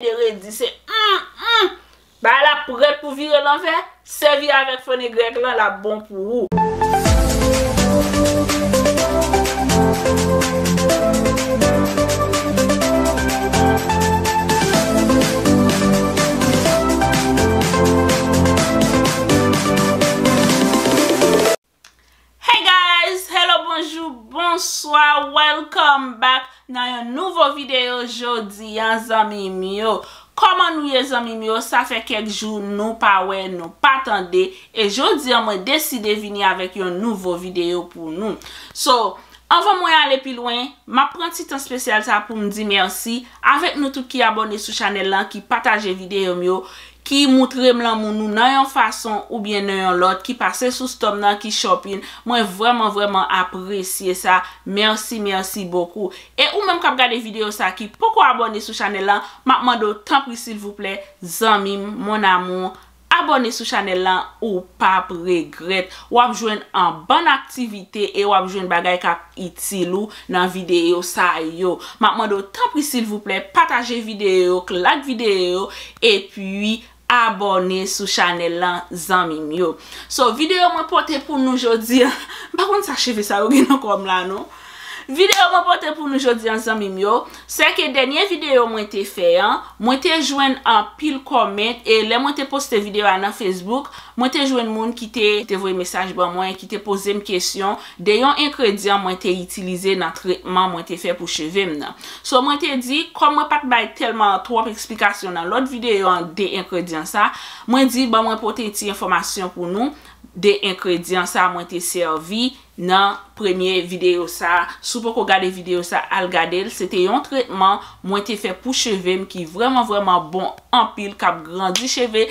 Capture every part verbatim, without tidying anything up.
de redi, se mm, mm. Bagay la prèt pou vire lanvè, sèvi avèk fenugrec lan, l ap bon pou ou. Hey guys, hello, bonjou, bonswa, welcome back nan yon nouvo videyo jodi a, zanmi m yo. Kòman nou ye, zanmi m yo? Sa fè kèk jou nou pa wè, nou pa tande, e jodi a mwen deside vini avèk yon nouvo videyo pou nou. So, anvan mwen ale pi lwen, m ap pran ti tan espesyal sa pou m di mèsi avèk nou tout ki abòne sou chanèl lan, ki pataje videyo m yo, ki moutre m lanmou nou nan yon fason oubyen nan yon lòt, ki pase sou store m nan, ki shopping. Mwen vrèman, vrèman apresye sa. Mèsi, mèsi bokou. E ou menm k ap gade videyo sa ki poko abòne sou chanèl lan, m ap mande w tanpri silvouplè, zanmi m, mon amour, abòne sou chanèl lan, ou p ap regrèt. W ap jwenn an bann aktivite e w ap jwenn bagay k ap itil ou nan videyo sa yo. M ap mande w tanpri silvouplè, pataje videyo yo, like videyo yo, epi abòne sou chanèl lan, zanmi m yo. So, videyo mwen pote pou nou jodi a, m pa konn sa cheve sa yo gen nan kò m la non. Videyo mwen pote pou nou jodi a, zanmi m yo, se ke dènye videyo mwen te fè an, mwen te jwenn anpil comment, e lè mwen te poste videyo a nan Facebook, mwen te jwenn moun ki te, te voye mesaj ban mwen, ki te poze m kesyon de yon engredyan mwen te itilize nan tretman mwen te fè pou cheve m nan. So, mwen te di, kòm mwen pa t bay tèlman twòp eksplikasyon nan lòt videyo an de engredyan sa, mwen di, ban mwen pote ti enfòmasyon pou nou de engredyan sa mwen te sèvi nan premye videyo sa. Si w poko gade videyo sa, al gade l. Se te yon tretman mwen te fè pou cheve m ki vrèman, vrèman bon anpil, k ap grandi cheve.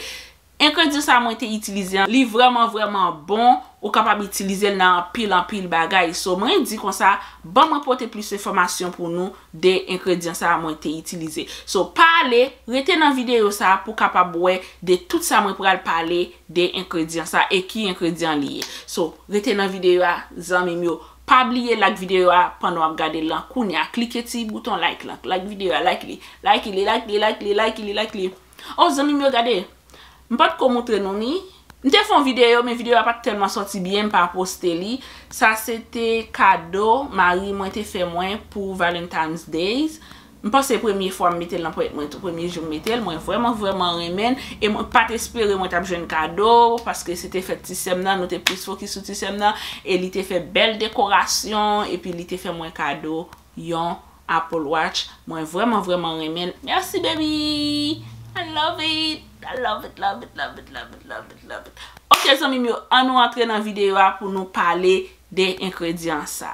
Engredyan sa mwen te itilize an, li vrèman, vrèman bon. Ou kapab itilize l nan anpil, anpil bagay. So, mwen di konsa, ban mwen pote plis enfòmasyon pou nou de engredyan sa mwen te itilize. So, pa ale, rete nan videyo sa pou kapab wè de tout sa mwen pral pale de engredyan sa e ki engredyan li ye. So, rete nan videyo a, zanmi m yo. Pa bliye like videyo a pandan w ap gade l lan. Kounye a, klike ti bouton like lan. Like videyo a, like li. Like li, like li, like li, like li, like li. Oh, zanmi m yo, gade. M pa t ko moutre nou ni. M te fè yon videyo, men videyo a pa t tèlman sòti byen, m pa poste li. Sa se te kado mari mwen te fè mwen pou Valentine's Days. M panse premye fwa m mete l nan pòkèt mwen tou, premye jou m mete l, mwen vrèman, vrèman renmen l. E mwen pa t espere mwen t ap jwenn kado, paske se te fèt ti sè m nan, nou te plis fokis sou ti sè m nan. E li te fè bèl dekorasyon, epi li te fè mwen kado yon Apple Watch. Mwen vrèman, vrèman renmen l. Mèsi, baby! I love it! I love it, love it, love it, love it, love it, love it. Ok, zanmi m yo, ann nou antre nan videyo a pou nou pale de engredyan sa.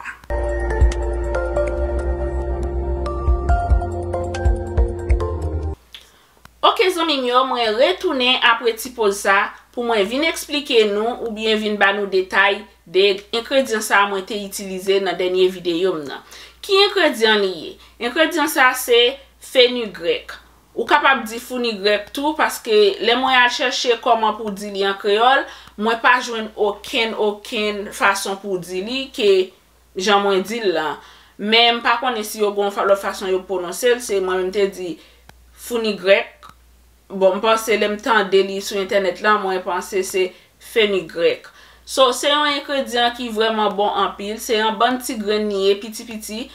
Ok, zanmi m yo, mwen retounen apre ti poz sa pou mwen vin eksplike nou oubyen vin ba nou detay de engredyan sa mwen te itilize nan dènye videyo m nan. Ki engredyan li ye? Engredyan sa se fenugrec. Ou kapab di founigrèk tou, paske lè mwen al chèche kòman pou di li an kreyòl, mwen pa jwenn okenn, okenn fason pou di li ke jan mwen di l lan. Men m pa konnen si yo gen yon fa-, lòt fason yo pwononse l, se mwen menm te di founigrèk. Bon, m panse lè m tande li sou entènèt lan, mwen panse se fenugrec. So, se yon engredyan ki vrèman bon anpil. Se yon bann ti grenn li ye, piti piti,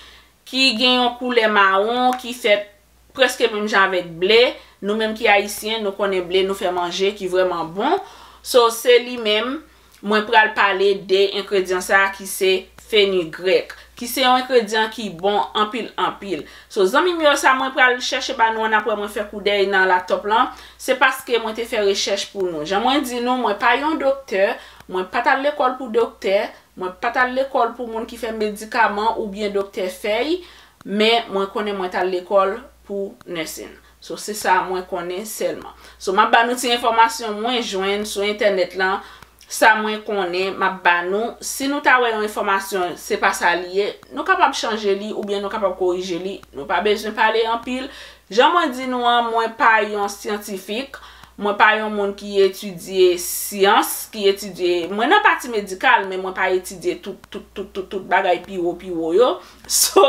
ki gen yon koulè mawon, ki fèt prèske menm jan avèk ble. Nou menm ki ayisyen, nou konnen ble, nou fè manje ki vrèman bon. So, se li menm, mwen pral pale de engredyan sa a ki se fenugrec, ki se yon engredyan ki bon anpil, anpil. So, zanmi m yo, sa mwen pral chèche ba nou an apre mwen fè koudèy nan laptop lan, se paske mwen te fè rechèch pou nou. Jan mwen di nou, mwen pa yon doktè, mwen pa t al lekòl pou doktè, mwen pa t al lekòl pou moun ki fè medikaman oubyen doktè fèy, men mwen konnen mwen t al lekòl pou nursing. So, se sa mwen konnen sèlman. So, m ap ba nou ti enfòmasyon mwen jwenn sou entènèt lan, sa mwen konnen, m ap ba nou. Si nou ta wè yon enfòmasyon, se pa sa li ye, nou kapab chanje li oubyen nou kapab korije li. Nou pa bezwen pale anpil. Jan mwen di nou an, mwen pa yon syantifik, mwen pa yon moun ki etidye syans, ki etidye, mwen nan pati medikal, men mwen pa etidye tout, tout, tout, tout, tout bagay pi wo, pi wo yo. So,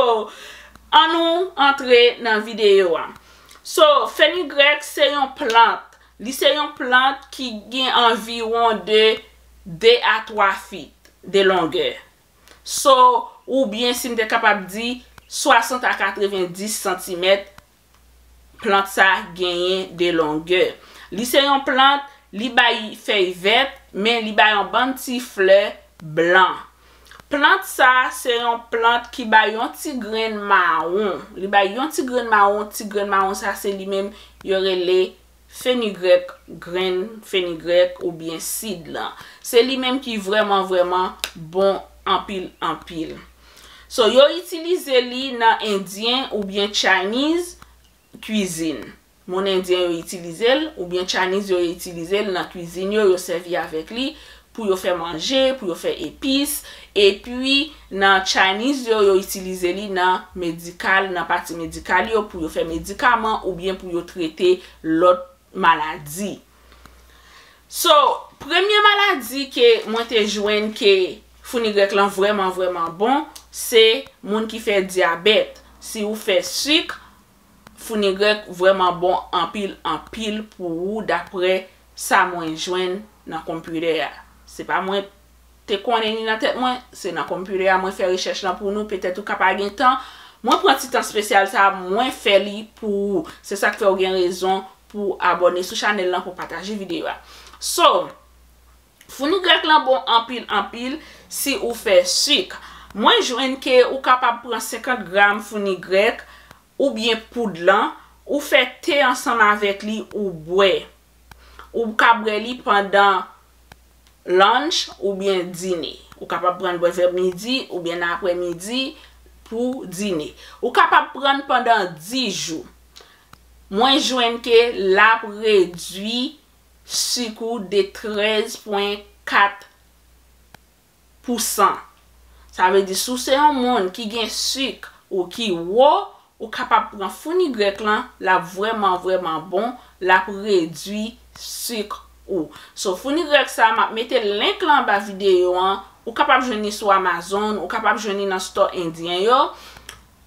ann nou antre nan videyo a. So, fenigrèk se yon plant. Li se yon plant ki gen anviwon de de a twa feet de longè. So, oubyen si m te kapab di swasant a katrevenndis santimèt, plant sa genyen de longè. Li se yon plant, li bay fèy vèt, men li bay yon bann ti flè blan. Plant sa se yon plant ki bay yon ti grenn mawon. Li bay yon ti grenn mawon, ti grenn mawon sa se li menm yo rele fenigrèk, grenn fenigrèk oubyen sid lan. Se li menm ki vrèman, vrèman bon anpil, anpil. So, yo itilize li nan Endyen oubyen Chinese cuisine. Moun Endyen yo itilize l, oubyen Chinese yo itilize l nan kwizin yo, yo sèvi avèk li pou yo fè manje, pou yo fè epis. Epi, nan Chinese yo, yo itilize li nan medikal, nan pati medikal yo, pou yo fè medikaman oubyen pou yo trete lòt maladi. So, premye maladi ke mwen te jwenn ke fenigrèk lan vrèman, vrèman bon, se moun ki fè dyabèt. Si ou fè sik, fenigrèk vrèman bon anpil, anpil pou ou, daprè sa mwen jwenn nan konpitè a. Se pa mwen te konnen li nan tèt mwen, se nan konpitè a mwen fè rechèch lan pou nou, petèt ou ka pa gen tan. Mwen pran ti tan espesyal sa, mwen fè li pou ou. Se sa k fè w gen rezon pou abòne sou chanèl lan, pou pataje videyo a. So, fenigrèk lan bon anpil, anpil si ou fè sik. Mwen jwenn ke ou kapab pran senkant gram fenigrèk oubyen poud lan, ou fè te ansanm avèk li, ou bwè. Ou ka bwè li pandan lunch oubyen dine. Ou kapab pran l bwè vè midi oubyen nan aprèmidi pou dine. Ou kapab pran l pandan dis jou. Mwen jwenn ke l ap redui sik ou de trèz pwen kat pou san. Sa vle di, si w se yon moun ki gen sik ou ki wo, ou kapab pran fenigrèk lan, l ap vrèman, vrèman bon, l ap redui sik ou. So, fenigrèk sa, m ap mete link lan anba videyo an. Ou kapab jwenn li sou Amazon, ou kapab jwenn li nan stò endyen yo.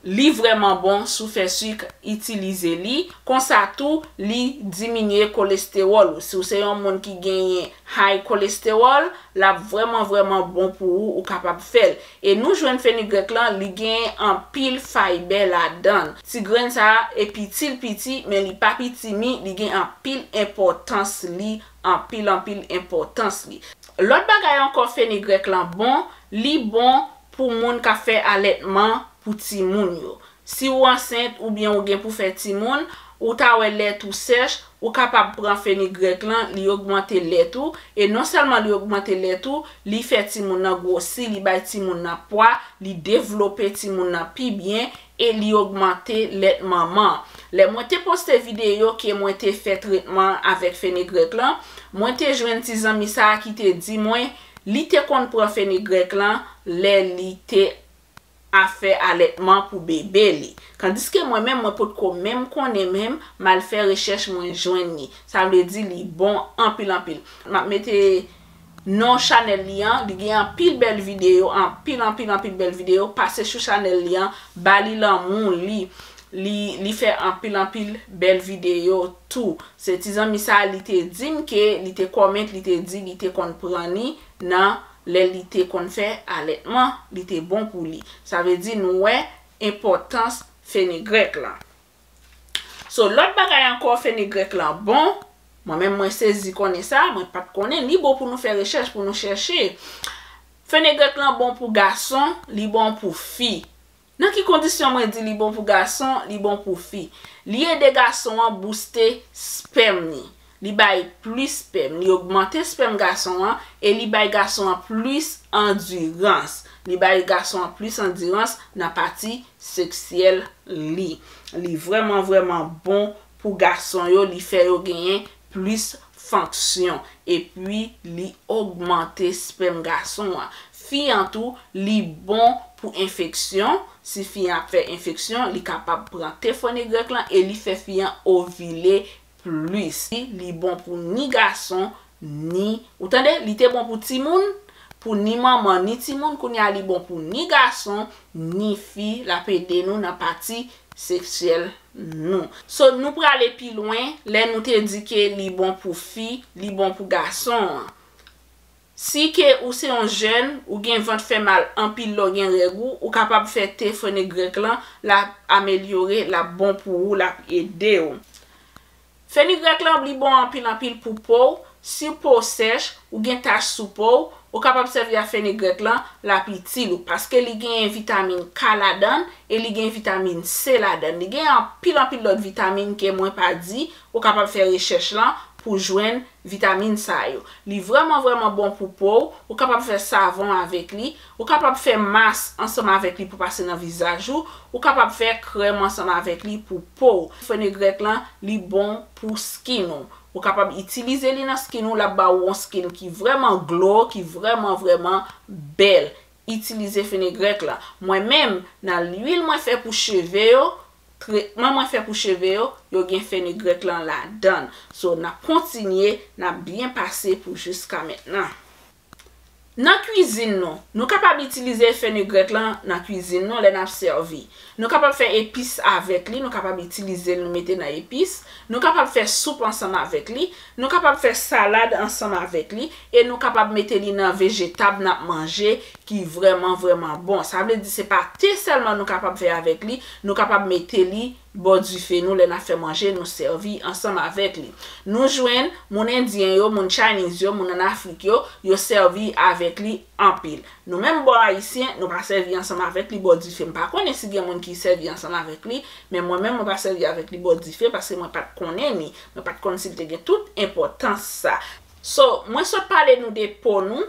Li vrèman bon, si w fè sik, itilize li. Konsa tou, li diminye kolestewòl ou. Si w se yon moun ki genyen high cholesterol, l ap vrèman, vrèman bon pou ou, ou kapab fè l. E nou jwenn fenigrèk lan, li gen anpil fayba ladan l. Ti grenn sa a, e piti l piti, men li pa piti mi, li gen anpil enpòtans li, anpil, anpil enpòtans li. Lòt bagay ankò, fenigrèk lan bon, li bon pou moun k ap fè alètman pou timoun yo. Si w ansent oubyen ou gen pou fè timoun, ou ta wè lèt ou sèch, ou kapab pran fenigrèk lan, li ogmante lèt ou, e non sèlman li ogmante lèt ou, li fè timoun nan gwosi, li bay timoun nan pwa, li devlope timoun nan pi byen, e li ogmante lèt manman. Lè mwen te poste videyo ke mwen te fè tretman avèk fenigrèk lan, mwen te jwenn ti zanmi sa a ki te di mwen, li te konn pran fenigrèk lan lè li te ap fè alètman pou bebe li. Kandiske mwen menm, mwen potko menm konnen menm, m al fè rechèch, mwen jwenn li. Sa vle di li bon anpil, anpil. M ap mete non chanèl li an, li gen anpil bèl videyo, anpil, anpil, anpil bèl videyo. Pase sou chanèl li an, ba li lanmou li. Li, li fè anpil, anpil bèl videyo tou. Se ti zanmi sa a, li te di m ke li te kòmante, li te di li te konn pran li nan lè li te konn fè alètman, li te bon pou li. Sa vle di nou wè enpòtans fenigrèk lan. So, lòt bagay ankò, fenigrèk lan bon. Mwen menm mwen sezi konnen sa, mwen pa t konnen. Li bon pou nou fè rechèch, pou nou chèche. Fenigrèk lan bon pou gason, li bon pou fi. Nan ki kondisyon mwen di li bon pou gason, li bon pou fi? Li ede gason an bouste spèm li. Li bay plis spèm, li ogmante spèm gason an e li bay gason an plis andirans. Li bay gason an plis andirans nan pati seksyèl li. Li vrèman, vrèman bon pou gason yo, li fè yo genyen plis fonksyon. Epi, li ogmante spèm gason an. Fi an tou, li bon pou enfeksyon. Si fi an ap fè enfeksyon, li kapab pran te fenigrèk lan e li fè fi an ovile plis. Li bon pou ni gason, ni, ou tande, li te bon pou timoun, pou ni manman, ni timoun, kounye a li bon pou ni gason, ni fi, l ap ede nou nan pati seksyèl nou. So, nou prale pi lwen lè nou te di ke li bon pou fi, li bon pou gason an. Si ke ou se yon jèn, ou gen vant fè mal anpil lè w gen règ ou, ou kapab fè te fenegrèk lan, l ap amelyore, l ap bon pou ou, l ap ede w. Fenegrèk lan li bon anpil anpil pou po w. Si po w sèch, ou gen tach sou po w, ou kapab sèvi ak fenegrèk lan, l ap itil ou, paske li genyen vitamin K ladan l e li gen vitamin C ladan l. Li gen anpil anpil lòt vitamin ke mwen pa di, ou kapab fè rechèch lan pou jwenn vitamin sa yo. Li vrèman vrèman bon pou po w, ou kapab fè savon avèk li, ou kapab fè mas ansanm avèk li pou pase nan vizaj ou, ou kapab fè krèm ansanm avèk li pou po w. Fenegrèk lan, li bon pou skin ou. Ou kapab itilize li nan skin ou, l ap ba ou yon skin ki vrèman glow, ki vrèman vrèman bèl. Itilize fenegrèk lan. Mwen menm, nan lwil mwen fè pou cheve yo, tretman mwen fè pou cheve yo, yo gen fenegrèk lan ladan l. So, n ap kontinye, n ap byen pase pou jiska mentnan. Nan kwizin nou, nou kapab itilize fenegrèk lan nan kwizin nou lè n ap sèvi. Nou kapab fè epis avèk li, nou kapab itilize l, nou mete nan epis. Nou kapab fè soup ansanm avèk li. Nou kapab fè salad ansanm avèk li. E nou kapab mete li nan vejetab n ap manje ki vrèman, vrèman bon. Sa vle di se pa te sèlman nou kapab fè avèk li, nou kapab mete li bò dife nou lè n ap fè manje, nou sèvi ansanm avèk li. Nou jwenn moun endyen yo, moun Chinese yo, moun ann Afrik yo, yo sèvi avèk li anpil. Nou menm bò ayisyen, nou pa sèvi ansanm avèk li bò dife. M pa konnen si gen moun ki sèvi ansanm avèk li, men mwen menm mwen pa sèvi avèk li bò dife paske mwen pa t konnen ni, mwen pa t konn si l te gen tout enpòtans sa. So, mwen sot pale nou de po nou,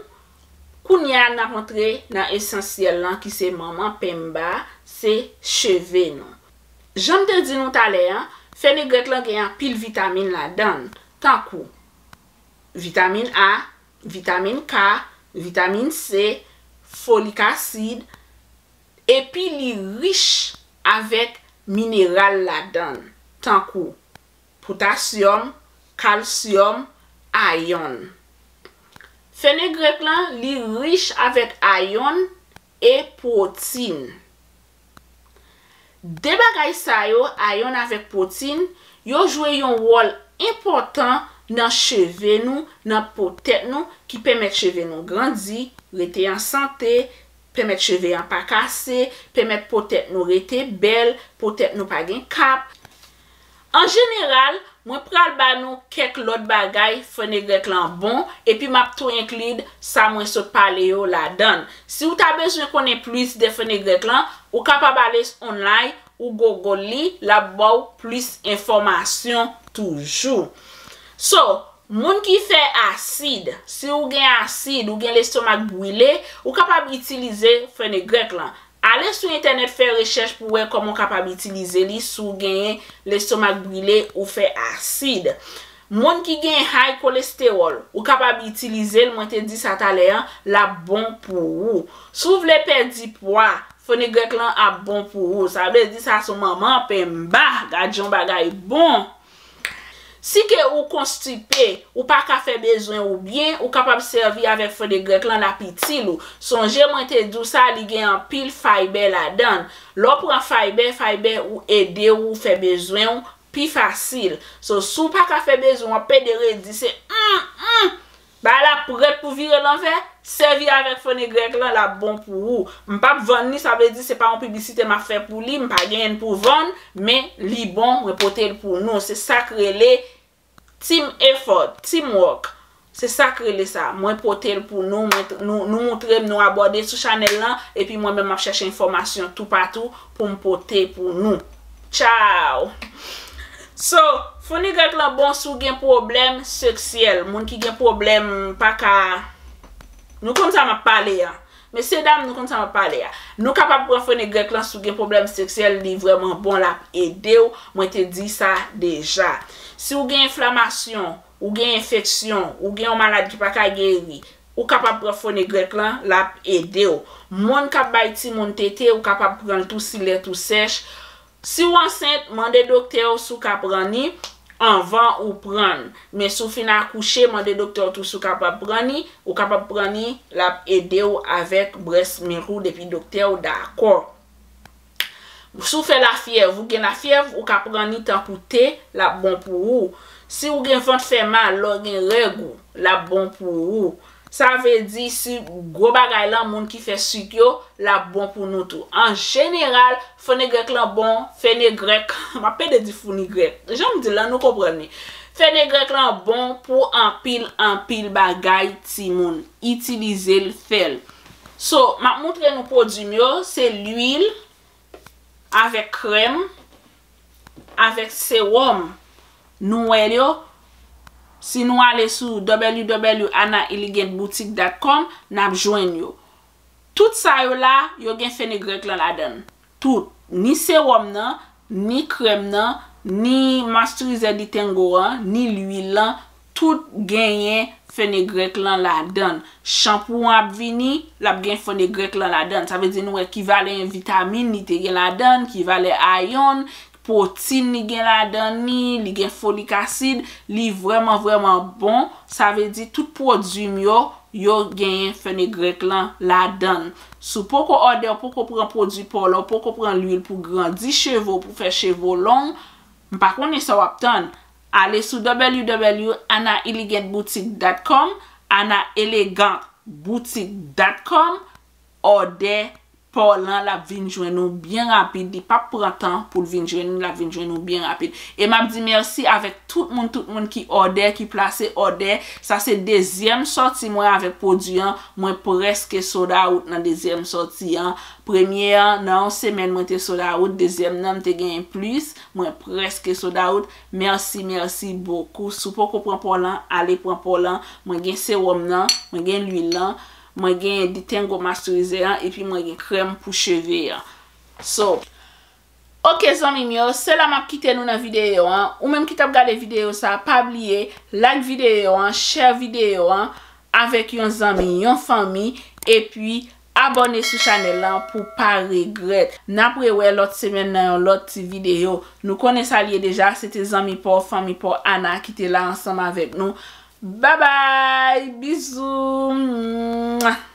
kounye a n ap antre nan esansyèl lan ki se manman penmba, se cheve nou. Jan m te di nou talè a, fenegrèk lan gen anpil vitamin ladan l, tankou vitamin A, vitamin K, vitamin C, folik asid, epi li rich avèk mineral ladan l, tankou potasyòm, kalsyòm, ayòn. Fenegrèk lan, li rich avèk ayòn e pwotin. De bagay sa yo, ayòn avèk pwotin, yo jwe yon wòl enpòtan nan cheve nou, nan po tèt nou, ki pèmèt cheve nou grandi, rete an sante, pèmèt cheve an pa kase, pèmèt po tèt nou rete bèl, po tèt nou pa gen kap. An jeneral, mwen pral ba nou kèk lòt bagay fenegrèk lan bon, epi m ap tou enkli sa mwen sot pale yo ladan l. Si w ta bezwen konnen plis de fenegrèk lan, ou kapab ale online, ou Google li, l ap ba w plis enfòmasyon toujou. So, moun ki fè asid, si w gen asid, ou gen lestomak brile, ou kapab itilize fenegrèk lan. Ale sou entènèt fè rechèch pou w wè kòman w kapab itilize li si w genyen lestomak brile ou fè asid. Moun ki gen high cholesterol, ou kapab itilize l, mwen te di sa talè an, l ap bon pou ou. Si w vle pèdi pwa, fenegrèk lan ap bon pou ou. Sa vle di sa se yon manman penmba, gad yon bagay bon. Si ke ou konstipe, ou pa ka fè bezwen ou byen, ou kapab sèvi avèk fenegrèk lan, l ap itil ou. Sonje mwen te di w sa, li gen anpil faybe ladan l. Lè w pran faybe, faybe ou ede ou fè bezwen ou pi fasil. So, si w pa ka fè bezwen w, w ap pede redi, se hum, hum. Bagay la prèt pou vire lanvè, sèvi avèk fenegrèk lan, l ap bon pou ou. M p ap vann li, sa vle di se pa yon piblisite m ap fè pou li, m pa genyen l pou vann, men li bon, mwen pote l pou nou. Se sa k rele team effort, team work. Se sa k rele sa. Mwen pote l pou nou, mwen, nou, nou moutre m, nou abòne sou chanèl lan, epi mwen menm m ap chèche enfòmasyon toupatou pou m pote pou nou. Tchaw! So, fenegrèk lan bon si w gen pwoblèm seksyèl. Moun ki gen pwoblèm pa ka. Nou konn sa m ap pale a. Mesye dam, nou konn sa m ap pale a. Nou kapab pran fenegrèk lan si w gen pwoblèm seksyèl, li vrèman bon, l ap ede w. Mwen te di sa deja. Si w gen enflamasyon, ou gen enfeksyon, ou gen yon malad ki pa ka geri, ou kapab pran fenegrèk lan, l ap ede w. Moun k ap bay timoun tete, ou kapab pran l tou si lèt ou sèch. Si w ansent, mande doktè w si w ka pran li anvan ou pran l. Men si w fin akouche, mande doktè w tou si w kapab pran li. Ou kapab pran li, l ap ede w avèk breast milk ou depi doktè w dakò. Si w fè lafyèv, ou gen lafyèv, ou ka pran ni tankou te, l ap bon pou ou. Si w gen vant fè mal, lè w gen règ ou, l ap bon pou ou. Sa vle di, si gwo bagay lan, moun ki fè sik yo, l ap bon pou nou tou. An jeneral, fenegrèk lan bon, fenegrèk, m ap pede di founigrèk. Jan m di l lan, nou konprann li. Fenegrèk lan bon pou anpil, anpil bagay, timoun. Itilize l, fè l. So, m ap montre nou pwodui m yo, se lwil, avèk krèm, avèk sewòm. Nou wè yo, si nou ale sou w w w anna elegant boutique dot com, n ap jwenn yo. Tout sa yo la, yo gen fenegrèk lan ladan l. Tout. Ni sewòm nan, ni krèm nan, ni moisturizer Detangle an, ni lwil lan, tout genyen fenegrèk lan ladan l. Chanpou an ap vini, l ap gen fenegrèk lan ladan l. Sa vle di nou wè ki valè vitamin li te gen ladan l, ki valè iron, pwotin li gen ladan li, li gen folik asid, li vrèman, vrèman bon. Sa vle di tout pwodui m yo, yo genyen fenegrèk lan ladan l. Si w poko òdè, w poko pran pwodui pa w la, w poko pran lwil pou grandi cheve w, pou fè cheve w long, m pa konnen sa w ap tann. Ale sou w w w anna elegant boutique dot com, anna elegant boutique dot com, òdè pa w lan, l ap vin jwenn ou byen rapid, li p ap pran tan pou l vin jwenn ou, l ap vin jwenn ou byen rapid. E m ap di mèsi avèk tout moun, tout moun ki òdè, ki plase òdè. Sa se dezyèm sòti mwen avèk pwodui an. Mwen prèske sold out nan dezyèm sòti an. Premye an, nan yon semèn, mwen te sold out. Dezyèm nan, m te genyen plis. Mwen prèske sold out. Mèsi, mèsi bokou. Si w poko pran pa w lan, ale pran pa w lan. Mwen gen sewòm nan, mwen gen lwil lan, mwen gen Detangle moisturizer an, epi mwen gen krèm pou cheve an. So, ok zanmi m yo, se la m ap kite nou nan videyo an. Ou menm ki t ap gade videyo sa, pa bliye, like videyo an, share videyo an avèk yon zanmi, yon fanmi, epi abòne sou chanèl lan pou pa regrèt. N ap rewè lòt semèn nan yon lòt ti videyo. Nou konnen sa l ye deja, se te zanmi pa w, fanmi pa w Ana ki te la ansanm avèk nou. Babay, bizou. Mwah.